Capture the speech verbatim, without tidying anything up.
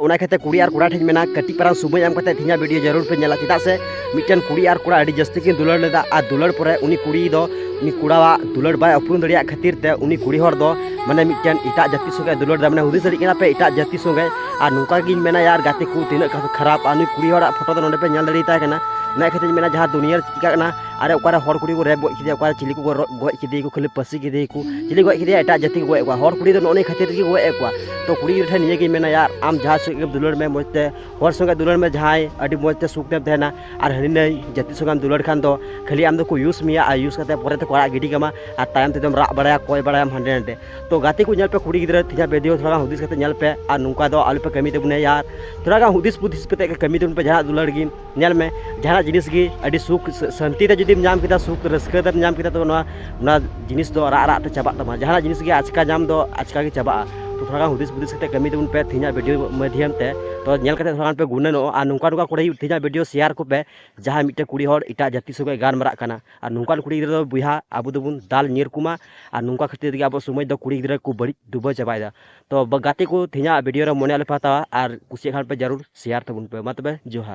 ᱚᱱᱟ ᱠᱷᱟᱹᱛᱤᱨ ᱠᱩᱲᱤ ᱟᱨ ᱠᱚᱲᱟ ᱴᱷᱮᱱ ᱢᱮᱱᱟ, ᱠᱟᱹᱴᱤᱡ ᱯᱟᱨᱟᱝ ᱥᱚᱢᱚᱭ ᱮᱢ ᱠᱟᱛᱮ ᱛᱮᱦᱮᱧᱟᱜ ᱵᱷᱤᱰᱤᱭᱳ ᱡᱟᱹᱨᱩᱲ ᱯᱮ ᱧᱮᱞᱟ᱾ ᱪᱮᱫᱟᱜ ᱥᱮ ᱢᱤᱫᱴᱮᱱ ᱠᱩᱲᱤ ᱟᱨ ᱠᱚᱲᱟ ᱟᱹᱰᱤ ᱡᱟᱹᱥᱛᱤ ᱠᱤᱱ ᱫᱩᱞᱟᱹᱲ ᱞᱮᱫᱟ, ᱟᱨ ᱫᱩᱞᱟᱹᱲ ᱯᱚᱨᱮ ᱩᱱᱤ ᱠᱩᱲᱤ ᱫᱚ ᱩᱱᱤ ᱠᱚᱲᱟᱣᱟᱜ ᱫᱩᱞᱟᱹᱲ ᱵᱟᱭ ᱩᱯᱨᱩᱢ ᱫᱟᱲᱮᱭᱟᱜ ᱠᱷᱟᱹᱛᱤᱨ ᱛᱮ ᱩᱱᱤ ᱠᱩᱲᱤ ᱦᱚᱲ ᱫᱚ ᱢᱟᱱᱮ ᱢᱤᱫᱴᱮᱱ ᱮᱴᱟᱜ ᱡᱟᱹᱛᱤ ᱥᱚᱸᱜᱮ ᱫᱩᱞᱟᱹᱲ ᱫᱟ᱾ ᱢᱟᱱᱮ ᱦᱩᱫᱤᱥ ᱫᱟᱲᱮᱭᱟᱜ ᱠᱟᱱᱟ ᱯᱮ, ᱮᱴᱟᱜ ᱡᱟᱹᱛᱤ ᱥᱚᱸᱜᱮ᱾ ᱟᱨ ᱱᱚᱝᱠᱟ ᱜᱤᱧ ᱢᱮᱱᱟ ᱭᱟᱨ ᱜᱟᱛᱮ ᱠᱚ, ᱛᱤᱱᱟᱹᱜ ᱠᱷᱟᱨᱟᱯ᱾ ᱟᱨ ᱱᱩᱭ ᱠᱩᱲᱤ ᱦᱚᱲᱟᱜ ᱯᱷᱳᱴᱳ ᱫᱚ ᱱᱚᱰᱮ ᱯᱮ ᱧᱮᱞ ᱫᱟᱲᱮᱭᱟᱛᱟᱭ ᱠᱟᱱᱟ᱾ ᱚᱱᱟ ᱠᱷᱟᱹᱛᱤᱨ ᱢᱮᱱᱟ ᱡᱟᱦᱟᱸ ᱫᱩᱱᱤᱭᱟᱹ ᱨᱮ ᱪᱤᱠᱟᱹᱜ ᱠᱟᱱᱟ, ᱟᱨᱮ ᱚᱠᱟᱨᱮ ᱦᱚᱲ ᱠᱩᱲᱤ ᱠᱚ ᱨᱮᱯ ᱜᱚᱡ ᱠᱮᱫᱮᱭᱟ, ᱚᱠᱟᱨᱮ ᱪᱤᱞᱤ ᱠᱚ ᱜᱚ-, ᱜᱚᱡ ᱠᱮᱫᱮᱭᱟ ᱠᱚ, ᱠᱷᱟᱹᱞᱤ ᱯᱟᱹᱥᱤ ᱠᱮᱫᱮᱭᱟ ᱠᱚ, ᱪᱤᱞᱤ ᱜᱚᱡ ᱠᱮᱫᱮᱭᱟ, ᱮᱴᱟᱜ ᱡᱟᱹᱛᱤ ᱠᱚ ᱜᱚᱡ ᱮᱫ ᱠᱚᱣᱟ, ᱦᱚᱲ ᱠᱩᱲᱤ ᱫᱚ ᱱᱚᱜᱼᱚ ᱱᱤᱭᱟᱹ ᱠᱷᱟᱹᱛᱤᱨ ᱛᱮᱜᱮ ᱜᱚᱡ ᱮᱫ ᱠᱚᱣᱟ᱾ ᱛᱚ ᱠᱩᱲᱤ ᱜᱤᱫᱽᱨᱟᱹ ᱴᱷᱮᱱ ᱱᱤᱭᱟᱹ ᱜᱤᱧ ᱢᱮᱱᱟ ᱭᱟᱨ, ᱟᱢ ᱡᱟᱦᱟᱸ ᱥᱚᱸᱜᱮ ᱜᱮᱢ ᱫᱩᱞᱟᱹᱲ ᱢᱮ, ᱢᱚᱡᱽ ᱛᱮ ᱦᱚᱲ ᱥᱚᱸᱜᱮ ᱫᱩᱞᱟᱹᱲ ᱢᱮ, ᱡᱟᱦᱟᱸᱭ ᱟᱹᱰᱤ ᱢᱚᱡᱽ ᱛᱮ ᱥᱩᱠ ᱛᱮᱢ ᱛᱟᱦᱮᱱᱟ᱾ ᱟᱨ ᱦᱟᱹᱱᱤ ᱱᱟᱹᱭ ᱡᱟᱹᱛᱤ ᱥᱚᱸᱜᱮᱢ ᱫᱩᱞᱟᱹᱲ ᱠᱷᱟᱱ ᱫᱚ ᱠᱷᱟᱹᱞᱤ ᱟᱢ ᱫᱚᱠᱚ use ᱢᱮᱭᱟ ᱟᱨ use ᱠᱟᱛᱮ ᱯᱚᱨᱮ ᱛᱮᱠᱚ ᱟᱲᱟᱜ ᱜᱤᱰᱤ ᱠᱟᱢᱟ᱾ ᱟᱨ ᱛᱟᱭᱚᱢ ᱛᱮᱫᱚᱢ ᱨᱟᱜ ᱵᱟᱲᱟᱭᱟ, ᱠᱚᱭ ᱵᱟᱲᱟᱭᱟᱢ ᱦᱟᱸᱰᱮ ᱱᱟᱰᱮ᱾ ᱛᱚ ᱜᱟᱛᱮ ᱠᱚ, ᱧᱮᱞ ᱯᱮ, ᱠᱩᱲᱤ ᱜᱤᱫᱽᱨᱟᱹ ᱛᱮᱦᱮᱧᱟᱜ ᱵᱷᱤᱰᱤᱭᱳ ᱛᱷᱚᱲᱟ ᱜᱟᱱ ᱦᱩᱫᱤᱥ ᱠᱟᱛᱮ ᱧᱮᱞ ᱯᱮ, ᱟᱨ ᱱᱚᱝᱠᱟ ᱫᱚ ᱟᱞᱚ ᱯᱮ ᱠᱟᱹᱢᱤ ᱛᱟᱵᱚᱱᱟ ᱭᱟᱨ᱾ ᱛᱷᱚᱲᱟ ᱜᱟᱱ ᱦᱩᱫᱤᱥ ᱵᱩᱫᱷᱤᱥ ᱠᱟᱛᱮ ᱠᱟᱹᱢᱤ ᱛᱟᱵᱚᱱ ᱯᱮ ᱡᱟᱦᱟᱱᱟᱜ ᱫᱩᱞᱟᱹᱲ ᱜᱮ᱾ ᱧᱮᱞ ᱢᱮ, ᱡᱟᱦᱟᱱᱟᱜ ᱡᱤᱱᱤᱥ ᱜᱮ ᱟᱹᱰᱤ ᱥᱩᱠ ᱥᱟᱹᱱᱛᱤ ᱛᱮ ᱡᱩᱫᱤᱢ ᱧᱟᱢ ᱠᱮᱫᱟ, ᱥᱩᱠ ᱨᱟᱹᱥᱠᱟᱹ ᱛᱮᱢ ᱧᱟᱢ ᱠᱮᱫᱟ, ᱛᱚ ᱱᱚᱣᱟ, ᱱᱚᱣᱟ ᱡᱤᱱᱤᱥ ᱫᱚ ᱨᱟᱜ ᱨᱟᱜ ᱛᱮ ᱪᱟᱵᱟᱜ ᱛᱟᱢᱟ᱾ ᱡᱟᱦᱟᱱᱟᱜ ᱡᱤᱱᱤᱥ ᱜᱮ ᱟᱪᱠᱟ ᱧᱟᱢ ᱫᱚ ᱟᱪᱠᱟ ᱜᱮ ᱪᱟᱵᱟᱜᱼᱟ᱾ ᱛᱚ ᱛᱷᱚᱲᱟ ᱜᱟᱱ ᱦᱩᱫᱤᱥ ᱵᱩᱫᱷᱤᱥ ᱠᱟᱛᱮ ᱠᱟᱹᱢᱤ ᱛᱟᱵᱚᱱ ᱯᱮ ᱛᱮᱦᱮᱧᱟᱜ ᱵᱷᱤᱰᱤᱭᱳ ᱢᱟᱫᱽᱫᱷᱚᱢ ᱛᱮ᱾ ᱛᱚ ᱧᱮᱞ ᱠᱟᱛᱮ ᱛᱷᱚᱲᱟ ᱜᱟᱱ ᱯᱮ ᱜᱩᱱᱟᱹᱱᱚᱜᱼᱟ᱾ ᱟᱨ ᱱᱚᱝᱠᱟ ᱱᱚᱝᱠᱟ ᱠᱚᱲᱟ ᱛᱮᱦᱮᱧᱟᱜ ᱵᱷᱤᱰᱤᱭᱳ share ᱠᱚᱯᱮ, ᱡᱟᱦᱟᱸᱭ ᱢᱤᱫᱴᱮᱱ ᱠᱩᱲᱤ ᱦᱚᱲ ᱮᱴᱟᱜ ᱡᱟᱹᱛᱤ ᱥᱚᱸᱜᱮ ᱜᱟᱞᱢᱟᱨᱟᱜ ᱠᱟᱱᱟ᱾ ᱟᱨ ᱱᱚᱝᱠᱟᱱ ᱠᱩᱲᱤ ᱜᱤᱫᱽᱨᱟᱹ ᱫᱚ ᱵᱚᱭᱦᱟ ᱟᱵᱚ ᱫᱚᱵᱚᱱ ᱫᱟᱞ ᱧᱤᱨ ᱠᱚᱢᱟ᱾ ᱟᱨ ᱱᱚᱝᱠᱟ ᱠᱷᱟᱹᱛᱤᱨ ᱛᱮᱜᱮ ᱟᱵᱚ ᱥᱚᱢᱟᱡᱽ ᱫᱚ ᱠᱩᱲᱤ ᱜᱤᱫᱽᱨᱟᱹ ᱠᱚ ᱵᱟᱹᱲᱤᱡ ᱰᱩᱵᱟᱹ ᱪᱟᱵᱟᱭᱮᱫᱟ᱾ ᱛᱚ ᱵᱟ-, ᱜᱟᱛᱮ ᱠᱚ, ᱛᱮᱦᱮᱧᱟᱜ ᱵᱷᱤᱰᱤᱭᱳ ᱨᱮ ᱢᱚᱱᱮ ᱟᱞᱚ ᱯᱮ ᱦᱟᱛᱟᱣᱟ, ᱟᱨ ᱠᱩᱥᱤᱭᱟᱜ ᱠᱷᱟᱱ ᱯᱮ ᱡᱟᱹᱨᱩᱲ share ᱛᱟᱵᱚᱱ ᱯᱮ᱾ ᱢᱟ ᱛᱚᱵᱮ ᱡᱚᱦᱟᱨ᱾